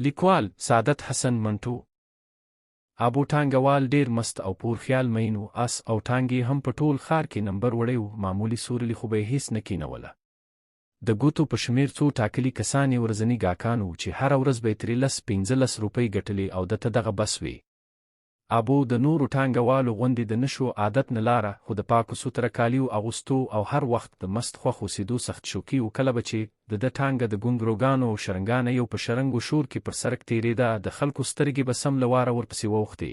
لیکوال، سعادت حسن منټو ابو ټانګه وال ډېر مست او پور خیال مین و، اس او ټانګې یې هم په ټول ښار کې نمبر وړی و، معمولي سورلي خو به یې هېڅ نه کېنوله. د ګوتو په شمېر څو ټاکلي کسان یې ورځني ګاکان وو چې هره ورځ به یې ترې لس، 15 روپۍ ګټلې او ده ته دغه بس وې. ابو د نورو ټانګه والو غوندې د نشو عادت نه لاره، خو د پاکو سوتره کالیو اغوستو او هر وخت د مست خوښ اوسېدو سخت شوقي و، کله به چې د ده ټانګه د ګونګروګانو او شرنګا نه یو په شرنګ و شور کې پر سرک تېرېده، د خلکو سترګې به سم له واره ورپسې واوښتې.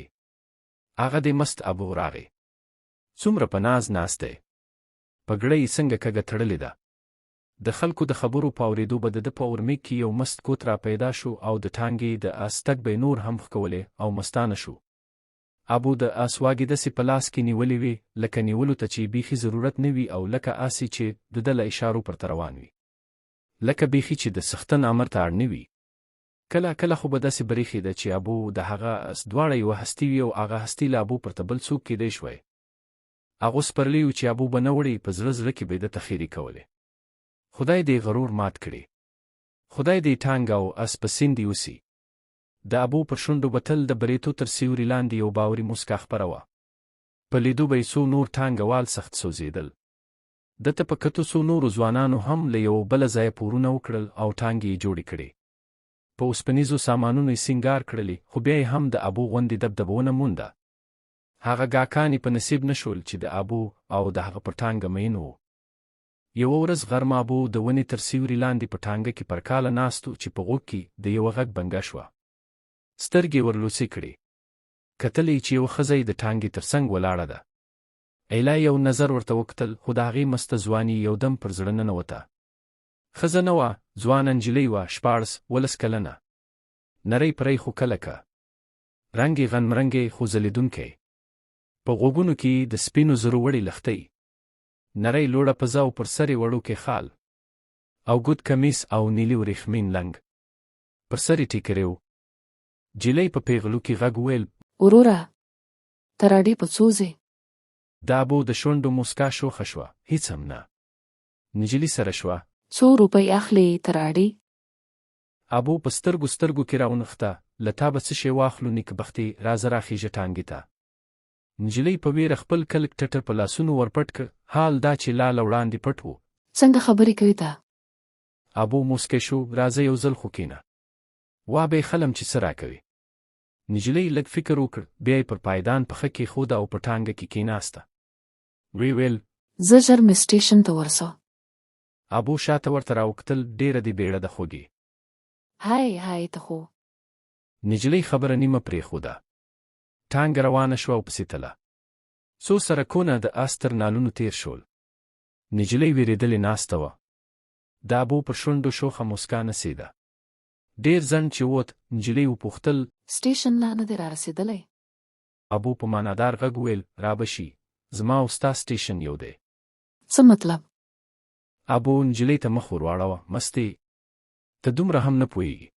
هغه دی مست ابو راغی. څومره په ناز ناست دی. پګړۍ یې څنګه کږه تړلې ده. د خلکو د خبرو په اورېدو به د ده په اورمېږ کې یو مست کوت را پیدا شو او د ټانګې د اس تګ به یې نور هم ښکولی او مستانه شو. ابو د اس واګې دسې په لاس کې نیولې وې، لکه نیولو ته چې یې بیخي ضرورت نه وي او لکه اس یې چې د ده له اشارو پرته روان وي. لکه بیخي چې د څښتن امر ته اړ نه وي. کله کله خو به داسې برېښېده چې ابو او د هغه اس دواړه یوه هستي وي او هغه هستي له ابو پرته بل څوک کېدای شوای. هغو سپرلیو چې ابو به نه وړي، په زړه زړه کې به یې ده ته ښېرې کولې. خدای دې غرور مات کړي. خدای دې ټانګه او اس په سیند یوسي. د ابو پر شونډو به تل د برېتو تر سیوري لاندې یو باوري موسکا خپره وه. په لیدو به یې څو نور ټانګه وال سخت سوځېدل. ده ته په کتو څو نورو ځوانانو هم له یوه بله ځایه پورونه وکړل او ټانګې یې جوړې کړې. په اوسپنیزو سامانونو یې سینګار کړلې، خو بیا یې هم د ابو غوندې دبدبه ونه مونده. هغه ګاکان یې په نصیب نه شول چې د ابو او د هغه پر ټانګه مین وو. یوه ورځ غرمه ابو د ونې تر سیوري لاندې په ټانګه کې پر کاله ناست و چې په غوږ کې د یوه غږ بنګه شوه. سترګې یې ورلوڅې کړې. کتل یې چې یوه ښځه یې د ټانګې تر څنګ ولاړه ده. ایله یو نظر ورته وکتل، خو د هغې مسته ځواني یې یو دم پر زړه ننوته. ښځه نه وه، ځوانه نجلۍ وه، 16، 17 کلنه. نرۍ پرۍ خو کلکه. رنګ یې غنمرنګی خو ځلېدونکی. په غوږونو کې یې د سپینو زرو وړې لښتۍ. نرۍ لوړه پزه او پر سر یې وړوکی خال. اوږد کمیس او نیلي ورېښمین لنګ. پر سر یې ټیکری و. جیلۍ په پیغلوکي غږ وویل. وروره! ته راډې په څو ځې؟ د ابو د شونډو موسکا شوخه شوه، هیڅ هم نه. نجلی سره شوه. څو روپۍ اخلې ته راډې؟ ابو په سترګو سترګو کې راونښته، له تا به څه شی واخلو نیکبختې، راځه راخیژه ټانګې ته. نجلۍ په ویره خپل کلک ټټر په لاسونو ورپټ کړ، حال دا چې لا له وړاندې پټ و. څنګه خبرې کوې ته؟ ابو موسکی شو، راځه یو ځل خو کینه. وا به یې خلم چې څه راکوې. نجلۍ لږ فکر وکړ، بیا یې پر پایدان پښه کېښوده او په ټانګه کې کیناسته. ویې ویل. ځه ژر مې سټیشن ته ورسوه. ابو شاته ورته راوکتل، ډېره دې بېړه ده خوږې. های های ته خو. نجلۍ خبره نیمه پرېښوده. ټانګه روانه شوه او پسې تله. څو سرکونه د اس تر نالونو تېر شول. نجلۍ وېرېدلې ناسته وه. د ابو پر شونډو شوخه موسکا نڅېده. ډېر ځنډ چې ووت، نجلۍ وپوښتل. سټېشن لا نه دی رارسېدلی؟ ابو په معنادار غږ وویل، رابه شي. زما او ستا سټېشن یو دی. څه مطلب؟ ابو نجلۍ ته مخ ورواړوه، مستې! ته دومره هم نه پوهېږې.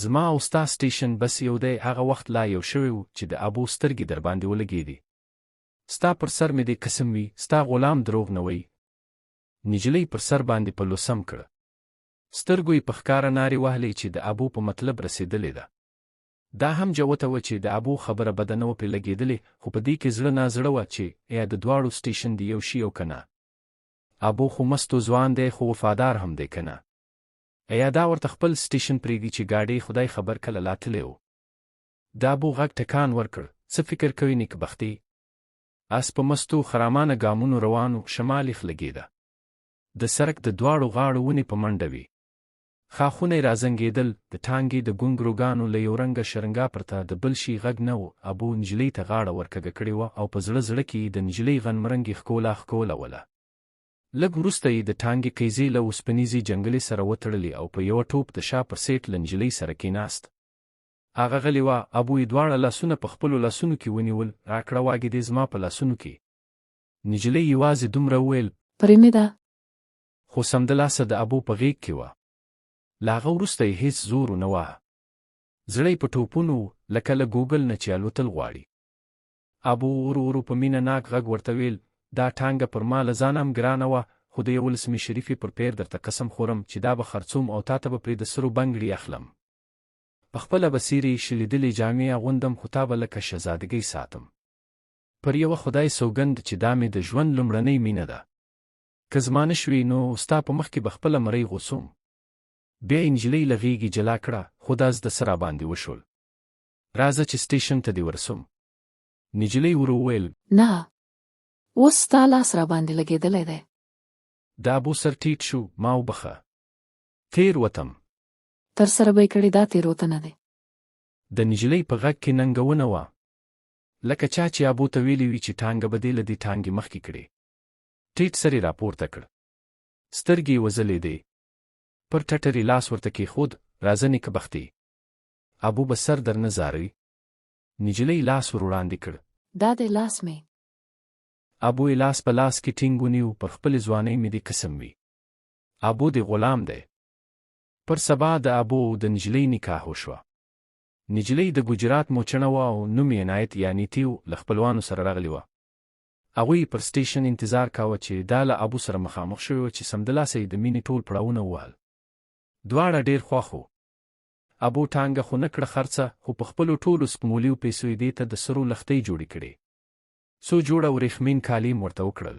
زما او ستا سټېشن بس یو دی، هغه وخت لا یو شوی و چې د ابو سترګې درباندې ولګېدې. ستا پر سر مې دې قسم وي، ستا غلام دروغ نه وایي. نجلۍ پر سر باندې پلو سم کړ. سترګو یې په ښکاره نارې وهلې چې د ابو په مطلب رسېدلې ده. دا هم جوته وه چې د ابو خبره بده نه وه پرې لګېدلې، خو په دې کې زړه نا زړه وه چې ایا د دواړو سټېشن دې یو شي او که نه؟ ابو خو مستو ځوان دی خو وفادار هم دی کنه. ایا دا ورته خپل سټیشن پریږدي چې ګاډی خدای خبر کله لا تللی و. د ابو غږ ټکان ورکړ، څه فکر کوې نیکبختې؟ اس په مستو خرامانه ګامونو روان و، شمال یخ لګیده. د سرک د دواړو غاړو ونې په منډه وې. ښاخونه یې رازنګیدل، د ټانګې د ګونګروګانو له یو رنګه شرنګا پرته د بل شي غږ نه و، ابو نجلۍ ته غاړه ورکږه کړې وه او په زړه زړه کې یې د نجلۍ غنمرنګې ښکولا ښکولوله. لږ وروسته یې د ټانګې قیزې له اوسپنیزې جنګلې سره وتړلې او په یوه ټوپ د شا پر سیټ له نجلۍ سره کیناست. هغه غلې وه، ابو یې دواړه لاسونه په خپلو لاسونو کې ونیول، راکړه واګې دې زما په لاسونو کې. نجلۍ یوازې دومره وویل. پرې مې ده. خو سمدلاسه د ابو په غېږ کې وه. له هغه وروسته یې هېڅ زور ونه واهه. زړه یې په ټوپونو و، لکه له ګوګل نه چې الوتل غواړي. ابو ورو ورو په مینه ناک غږ ورته ویل، دا ټانګه پر ما له ځانه هم ګرانه وه، خو د یولسمې شریفې پر پېر درته قسم خورم چې دا به خرڅوم او تاته به پرې د سرو بنګړي اخلم. پخپله به څیرې شلېدلې جامې اغوندم خو تا به لکه شهزادګۍ ساتم. پر یوه خدای سوګند چې دا مې د ژوند لومړنۍ مینه ده. که زما نه شوې نو ستا په مخ کې به خپله مرۍ غوڅوم. بیا یې نجلۍ له غېږې جلا کړه، خو دا زده څه راباندې وشول. راځه چې سټېشن ته دې ورسوم. نجلۍ ورو وویل. نه. اوس ستا لاس راباندې لګېدلی دی. د ابو سر ټیټ شو، ما وبخښه. تېر وتم. ترسره به یې کړې دا تېروتنه دی. د نجلۍ په غږ کې ننګونه وه. لکه چا چې ابو ته ویلي وي چې ټانګه به دې له دې ټانګې مخکې کړې. ټیټ سر یې راپورته کړ. سترګې یې وځلېدې. پر ټټر یې لاس ورته کېښود، راځه نېکبختې. ابو به سر درنه ځاروي. نجلۍ لاس ور وړاندې کړ. دا دی لاس مې. ابو یې لاس په لاس کې ټینګ ونیو، پر خپلې ځوانۍ مې دې قسم وي. ابو دې غلام دی. پر سبا د ابو او د نجلۍ نکاح وشوه. نجلۍ د ګجرات موچڼه وه او نوم یې عنایت یا نیتي و، له خپلوانو سره راغلې وه. هغوی پر سټېشن انتظار کاوه چې دا له ابو سره مخامخ شوې وه چې سمدلاسه یې د مینې ټول پړاوونه ووهل. دواړه ډېر خوښ وو. ابو ټانګه خو نه کړه خرڅه، خو په خپلو ټولو سپمولیو پیسو یې دې ته د سرو لښتۍ جوړې کړې. څو جوړه ورېښمین کالي هم ورته وکړل.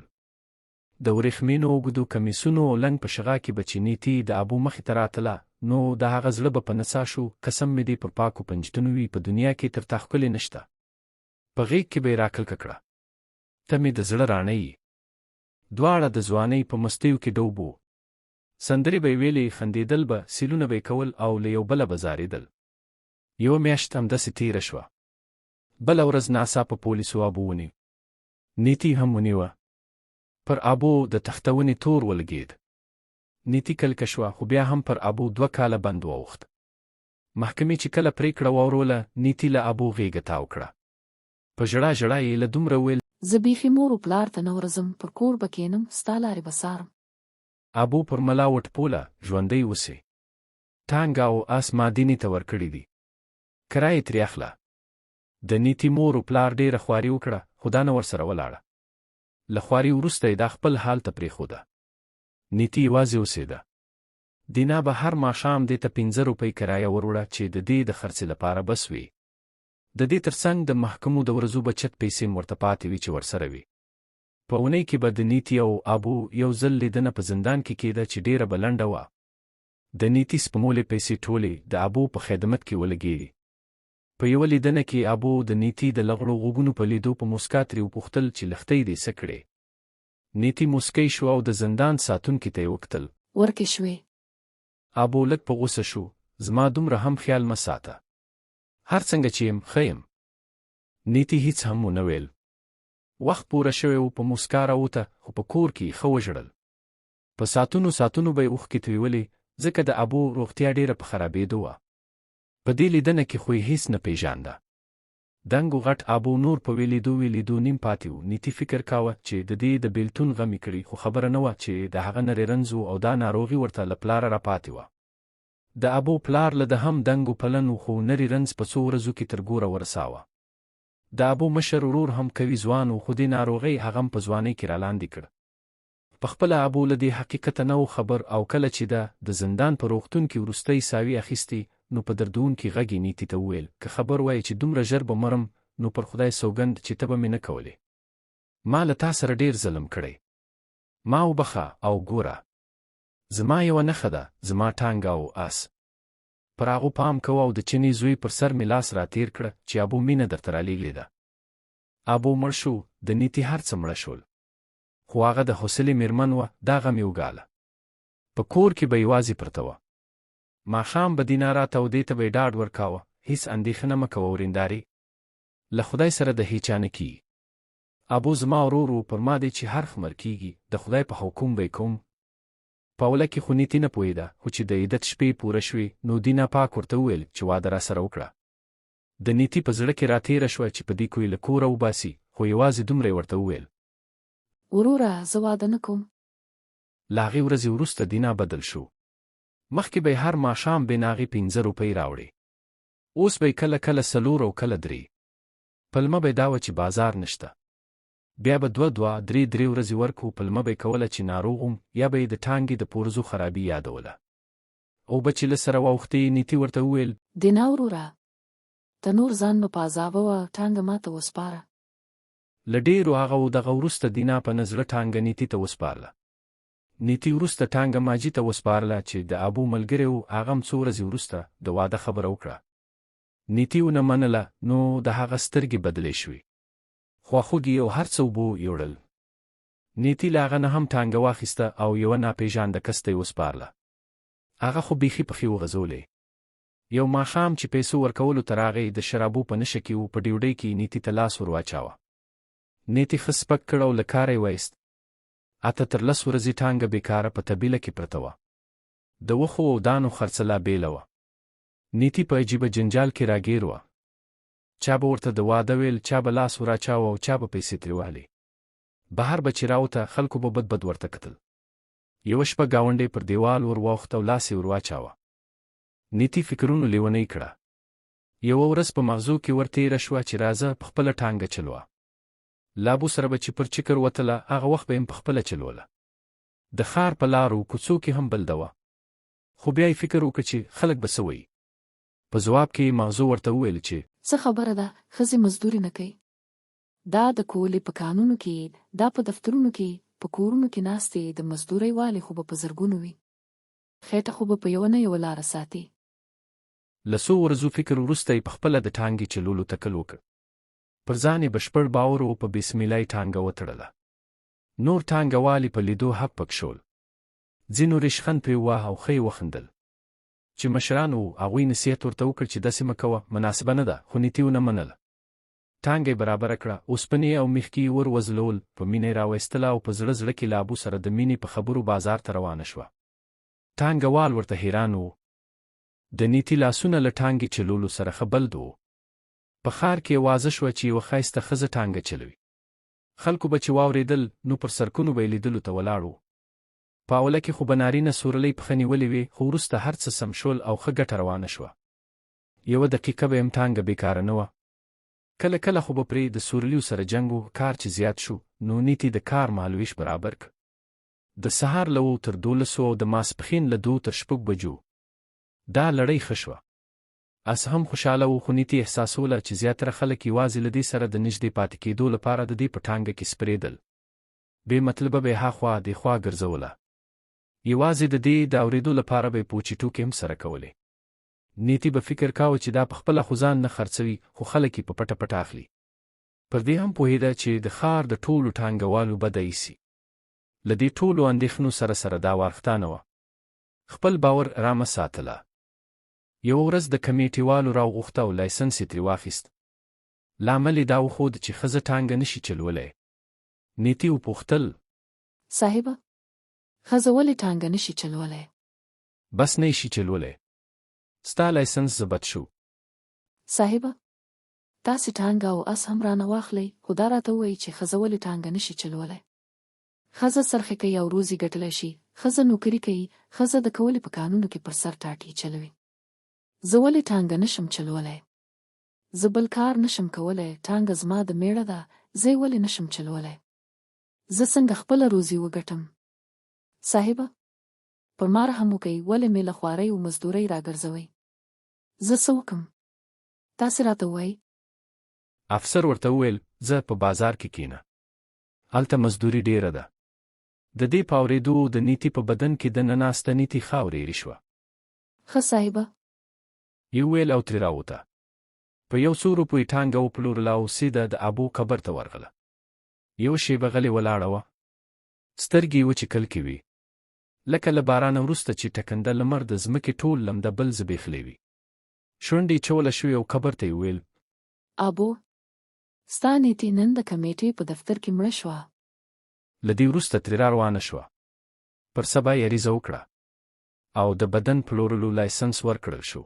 د ورېښمینو اوږدو کمیسونو او لنګ په شغا کې به چې نیتي د ابو مخې ته راتله، نو د هغه زړه به په نڅا شو، قسم مې دې پر پاکو پنجتنو وي، په دنیا کې تر تا ښکلې نشته. په غېږ کې به یې راکلکه کړه. ته مې د زړه راڼۍ یې. دواړه د ځوانۍ په مستیو کې ډوب وو. سندرې به یې ویلې، خندېدل به، سیلونه به یې کول او له یو بله به ځارېدل. یوه میاشت همداسې تېره شوه. بله ورځ ناڅاپه پولیسو ابو ونیو. نیتي هم ونیوه. پر ابو د تښتونې تور ولګېد. نیتي کلکه شوه، خو بیا هم پر ابو دوه کاله بند واوښت. محکمې چې کله پرېکړه واوروله، نیتي له ابو غېږه تاو کړه. په ژړا ژړا یې له دومره وویل. زه بیخي مور و پلار ته نه ورځم، پر کور به کېنم، ستا لارې به څارم. ابو پر ملا وټپوله، ژوندۍ اوسې. ټانګه او آس ما دیني ته ورکړي دي. کرایه ترې اخله. د نیتي مور و پلار ډېره خواري وکړه، خو دا نه ورسره ولاړه. له خواري وروسته یې دا خپل حال ته پرېښوده. نیتي یوازې اوسېده. دینا به هر ماښام دې ته پنځه روپۍ کرایه وروړه چې د دې د خرڅې لپاره بس وي. د دې تر څنګ د محکمو د ورځو بچت پیسې هم ورته پاتې وې چې ورسره وي. په اونۍ کې به د نیتي او ابو یو ځل لیدنه په زندان کې کېده چې ډېره به لنډه وه. د نیتي سپمولې پیسې ټولې د ابو په خدمت کې ولګېدې. په یوه لیدنه کې ابو د نیتي د لغړو غوږونو په لیدو په موسکا ترې وپوښتل چې لښتۍ دې څه کړې؟ نیتي موسکۍ شوه او د زندان ساتونکي ته یې وکتل. ورکې شوې. ابو لږ په غوسه شو، زما دومره هم خیال مه ساته. هر څنګه چې یم، ښه یم. نیتي هیڅ هم ونه ویل. وخت پوره شوی و، په موسکا راووته، خو په کور کې یې ښه وژړل. په ساعتونو ساعتونو به یې اوښکې تویولې، ځکه د ابو روغتیا ډېره په خرابېدو وه. په دې لیدنه کې خو یې هیڅ نه پېژانده. دنګ و غټ ابو نور په ویلېدو ویلېدو نیم پاتې و، نیتي فکر کاوه چې د دې د بېلتون غم یې کړي، خو خبره نه وه چې د هغه نری رنځ و او دا ناروغي ورته له پلاره راپاتې وه. د ابو پلار له ده هم دنګ و پلن و خو نري رنځ په څو ورځو کې تر ګوره ورساوه. د ابو مشر ورور هم قوي ځوان و خو دې ناروغۍ هغه هم په ځوانۍ کې رالاندې کړ. پخپله ابو له دې حقیقته نه و خبر او کله چې ده د زندان په روغتون کې وروستۍ ساوې اخیستې نو په دردوونکي غږ یې نیتي ته وویل، که خبر وای چې دومره ژر به مرم نو پر خدای سوګند چې ته به مې نه کولې. ما له تا سره ډېر ظلم کړی. ما وبخښه او ګوره! زما یوه نښه ده، زما ټانګه او آس. پر هغو پام کوه او د چنې زوی پر سر مې لاس راتېر کړه چې ابو مینه درته رالېږلې ده. ابو مړ شو، د نیتي هر څه مړه شول. خو هغه د حوصلې مېرمن وه، دا غم یې وګاله. په کور کې به یوازې پرته وه. ماښام به دینا راته او دې ته به یې ډاډ ورکاوه، هیڅ اندېښنه مه کوه ورېندارې! له خدای سره د هیچا نه کېږي. ابو زما ورور و، پر ما دې چې هر خمر کېږي، د خدای په حکم به یې کوم. په اوله کې خو نیتي نه پوهېده، خو چې د عدت شپې پوره شوې، نو دینا پاک ورته وویل چې واده راسره وکړه. د نیتي په زړه کې راتېره شوه چې په دې کوی له کوره وباسي، خو یوازې دومره یې ورته وویل. وروره، زه واده نه کوم. له هغې ورځې وروسته دینا بدل شو. مخکې به یې هر ماښام بې ناغې پنځه روپۍ راوړې. اوس به یې کله کله څلور او کله درې. پلمه به یې دا وه چې بازار نشته. بیا به دوه دوه، درې درې ورځې ورک و، پلمه به یې کوله چې ناروغ وم، یا به یې د ټانګې د پورزو خرابي یادوله. اوبه چې له سره واوښتې، نیتي ورته وویل. دینا وروره! ته نور ځان مه په عذابوه، ټانګه ماته وسپاره. له ډېرو هغه و دغه وروسته دینا په نه زړه ټانګه نیتي ته وسپارله. نیتي وروسته ټانګه ماجي ته وسپارله چې د ابو ملګری و، هغه هم څو ورځې وروسته د واده خبره وکړه. نیتي ونه منله، نو د هغه سترګې بدلې شوې. خواخوږي او هر څه اوبو یوړل. نیتي له هغه نه هم ټانګه واخیسته او یوه ناپېژانده کس ته یې وسپارله. هغه خو بیخي پښې وغځولې. یو ماښام چې پیسو ورکولو ته راغی، د شرابو په نشه کې و، په ډیوډۍ کې یې نیتي ته لاس ور واچاوه. نیتي ښه سپک کړ او له کاره یې وایست. اته تر لس ورځې ټانګه بېکاره په طبیله کې پرته وه. د وښو او دانو خرڅه لا بېله وه. نیتي په عجیبه جنجال کې راګیر وه. چا به ورته د واده ویل، چا به لاس وراچاوه او چا به پیسې ترې وهلې. بهر به چې راوته، خلکو به بد بد ورته کتل. یوه شپه ګاونډی پر دېوال ور واوښت او لاس یې ور واچاوه. نیتي فکرونو لېونۍ کړه. یوه ورځ په مغزو کې ور تېره شوه چې راځه پخپله ټانګه چلوه. له ابو سره به چې پر چکر وتله، هغه وخت به یې هم پخپله چلوله. د ښار په لارو کوڅو کې هم بلده وه. خو بیا یې فکر وکړ چې خلک به څه وایي. په ځواب کې یې مغزو ورته وویل چې. څه خبره ده، ښځې مزدوري نه کوي؟ دا د کولې په کانونو کې، دا په دفترونو کې، په کورونو کې ناستې، د مزدورۍ والې خو به په زرګونو وي. خېټه خو به په یوه نه یوه لاره ساتي. له څو ورځو فکر وروسته یې پخپله د ټانګې چلولو تکل وکړ. پر ځان یې بشپړ باور و، په بسم الله یې ټانګه وتړله. نور ټانګه وال یې په لیدو هک پک شول. ځینو ریشخند پرې وواهه او ښه یې وخندل. چې مشران وو، هغوی نصیحت ورته وکړ چې داسې مه کوه، مناسبه نه ده، خو نیتي ونه منله. ټانګه یې برابره کړه، اوسپنې او میخکي یې ور وځلول، په مینه یې راوایستله او په زړه زړه کې له ابو سره د مینې په خبرو بازار ته روانه شوه. ټانګه وال ورته حیران وو. د نیتي لاسونه له ټانګې چلولو سره ښه بلد وو. په ښار کې اوازه شوه چې یوه ښایسته ښځه ټانګه چلوي. خلکو به چې واورېدل، نو پر سرکونو به یې لیدلو ته ولاړ وو. په اوله کې خو به نارینه سورلۍ پښه نیولې وې، خو وروسته هر څه سم شول او ښه ګټه روانه شوه. یوه دقیقه به هم ټانګه بېکاره نه وه. کله کله خو به پرې د سورلیو سره جنګ و، کار چې زیات شو، نو نیتي د کار مهالوېش برابر کړ. د سهار له اوو تر دولسو او د ماسپښین له دوو تر شپږ بجو. دا لړۍ ښه شوه. اس هم خوشاله و، خو نیتي احساسوله چې زیاتره خلک یوازې له دې سره د نژدې پاتې کېدو لپاره د دې په ټانګه کې سپرېدل. بې مطلبه به یې هاخوا دېخوا ګرځوله. یوازې د دې د اورېدو لپاره به یې پوچې ټوکې هم سره کولې. نیتي به فکر کاوه چې دا پخپله خو ځان نه خرڅوي، خو خلک یې په پټه پټه اخلي. پر دې هم پوهېده چې د ښار د ټولو ټانګه والو بده ایسي. له دې ټولو اندېښنو سره سره دا وارخطا نه وه. خپل باور ارامه ساتله. یوه ورځ د کمېټې والو راوغوښته او لایسنس یې ترې واخیست. لامل یې دا وښود چې ښځه ټانګه نه شي چلولی. نیتي وپوښتل. صاحبه! ښځه ولې ټانګه نه شي چلولی؟ بس نه یې شي چلولی. ستا لایسنس ضبط شو. صاحبه! تاسې ټانګه او اس هم رانه واخلئ، خو دا راته ووایئ چې ښځه ولې ټانګه نه شي چلولی؟ ښځه څرخی کوي او روزي ګټلی شي، ښځه نوکري کوي، ښځه د کولې په کانونو کې پر سر ټاټي چلوي. زه ولې ټانګه نه شم چلولی؟ زه بل کار نه شم کولی، ټانګه زما د مېړه ده، زه یې ولې نه شم چلولی؟ زه څنګه خپله روزي وګټم؟ صاحبه! پر ما رحم وکړئ، ولې مې له خوارۍ او مزدورۍ راګرځوئ؟ زه څه وکړم؟ تاسې راته ووایئ؟ افسر ورته وویل، ځه په بازار کې کېنه. هلته مزدوري ډېره ده. د دې په اورېدو د نیتي په بدن کې د نناسته نیتي خاورې ایرې شوه. ښه صاحبه! یې وویل او ترې راووته. په یو څو روپو یې ټانګه وپلورله او سیده د ابو قبر ته ورغله. یوه شېبه غلې ولاړه وه. سترګې یې وچې کلکې وې. لکه له بارانه وروسته چې ټکنده لمر د ځمکې ټول لمده بل زبېښلی وي. شونډې یې چوله شوې او قبر ته یې وویل. ابو! ستا نیتي نن د کمېټې په دفتر کې مړه شوه. له دې وروسته ترې راروانه شوه. پر سبا یې عریضه وکړه او د بدن پلورلو لایسنس ورکړل شو.